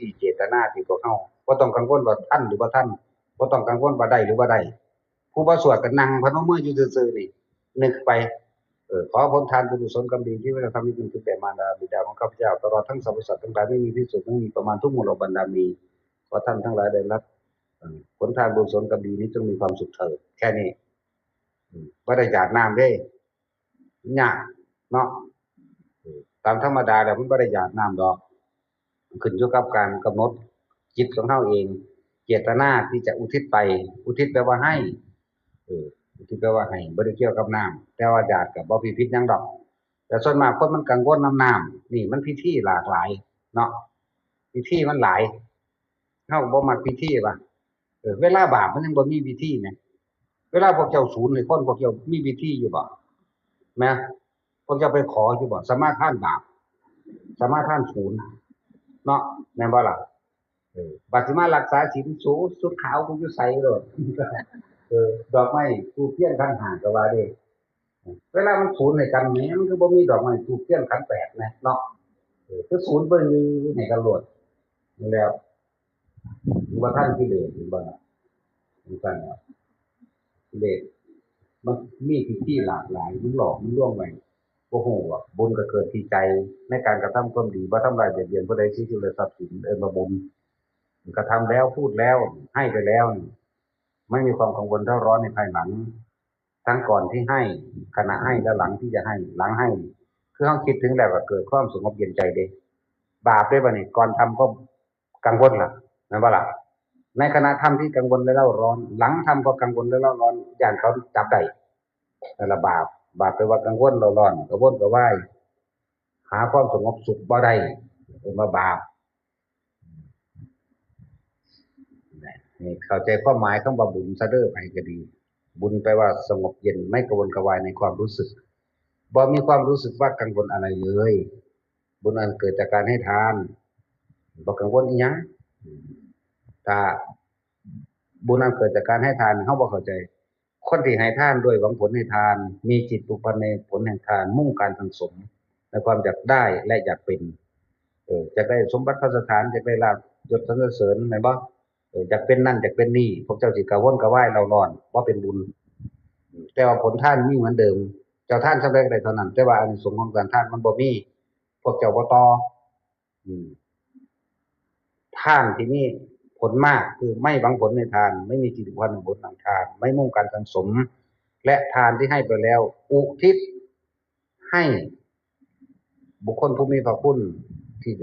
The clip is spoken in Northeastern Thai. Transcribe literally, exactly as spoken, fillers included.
ที่เจตนาที่พวกเฮา บ่ต้องกังวลว่าทันหรือบ่ทัน บ่ต้องกังวลว่าได้หรือบ่ได้ ผู้บ่สวดก็นั่งพนมมืออยู่ซื่อๆนี่ นึกไป เออ ขอผลทานบุญกุศลกรรมดีที่พระธรรมนี้เป็นคือแก่มารดาบิดาของข้าพเจ้า ตลอดทั้งสรรพสัตว์ทั้งหลายไม่มีที่สุด ไม่มีประมาณ ทุกมวลรอบรรดามี ขอท่านทั้งหลายได้รับ เอ่อ ผลทานบุญกุศลกรรมดีนี้จงมีความสุขเถิด แค่นี้ อืม บ่ได้หยาดน้ำเด้ ยากเนาะ เออ ตามธรรมดาแล้วมันบ่ได้หยาดน้ำดอก ขึ้นอยู่กับการกำหนดจิตของเฮาเอง เจตนาที่จะอุทิศไป อุทิศแปลว่าให้ เออ อุทิศแปลว่าให้ บ่ได้เกี่ยวกับน้ำ แต่ว่าหยาดก็บ่ผิดหยังดอก แต่ส่วนมากคนมันกังวลนำน้ำ นี่มันพิธีหลากหลายเนาะ พิธีมันหลาย เฮาบ่มักพิธีว่ะ เออ เวลาบาปมันยังบ่มีพิธีนะ เวลาพวกเจ้าสูนให้คน พวกเจ้ามีพิธีอยู่บ่ นะ พวกเจ้าไปขออยู่บ่ สมาทานบาป สมาทานสูน เนาะ แม่นบ่ล่ะ เออ บัดสิมารักษาศีลสู สุดขาวกูอยู่ไสโลด เออ ดอกไม้ธูปเทียนขันห้าก็ว่าเด้ เวลามันสูนให้กันแหม มันคือบ่มีดอกไม้ธูปเทียนขันแปดนะ เนาะ เออ คือสูนเบิ่งอยู่ให้กันโลด นั่นแหล้ว บ่ทันกิเลส เห็นบ่ล่ะ จั่งซั้นล่ะ กิเลสมันมีพิธีหลากหลาย มันหลอก มันลวงไว้ บ่ฮู้ว่าบุญก็เกิดที่ใจ ในการกระทำความดี บ่ทำร้ายเบียดเบียนผู้ใด เสียชีวิตและทรัพย์สิน เอิ้นว่าบุญ กระทำแล้ว พูดแล้ว ให้ไปแล้วนี่ ไม่มีความกังวลเร่าร้อนในภายหลัง ทั้งก่อนที่ให้ ขณะให้ และหลังที่จะให้ หลังให้ คือเฮาคิดถึงแล้วก็เกิดความสงบเย็นใจเด้ บาปเด้บัดนี้ ก่อนทำก็กังวลล่ะ แม่นบ่ล่ะ ในขณะทำที่กังวลและเร่าร้อน หลังทำก็กังวลและเร่าร้อน ย้านเขาจับได้ นั่นล่ะบาป บาปแปลว่ากังวลเร่าร้อน กระวนกระวาย หาความสงบสุขบ่ได้ เอิ้นว่าบาป ให้เข้าใจความหมายคำว่าบุญซะเด้อ ไผก็ดี บุญแปลว่าสงบเย็น ไม่กระวนกระวายในความรู้สึก บ่มีความรู้สึกว่ากังวลอะไรเลย บุญอันเกิดจากการให้ทาน บ่กังวลอิหยัง ถ้าบุญอันเกิดจากการให้ทาน เฮาบ่เข้าใจ คนที่ให้ทานด้วยหวังผลให้ทาน มีจิตผูกพันในผลแห่งทาน มุ่งการสั่งสมในความอยากได้และอยากเป็น เออ อยากได้สมบัติพัสถาน อยากได้ลาภยศสรรเสริญ แม่นบ่ เออ อยากเป็นนั่นอยากเป็นนี่ พวกเจ้าสิกระวนกระวายเร่าร้อน บ่เป็นบุญ แต่ว่าผลทานมีเหมือนเดิม เจ้าทานส่ำใดก็ได้เท่านั้น แต่ว่าอานิสงส์ของการทานมันบ่มี พวกเจ้าบ่ต่อ อืม ทานที่มีผลมากคือไม่หวังผลในทาน ไม่มีจิตผูกพันในผลของทาน ไม่มุ่งการสั่งสม และทานที่ให้ไปแล้ว อุทิศให้บุคคลผู้มีพระคุณที่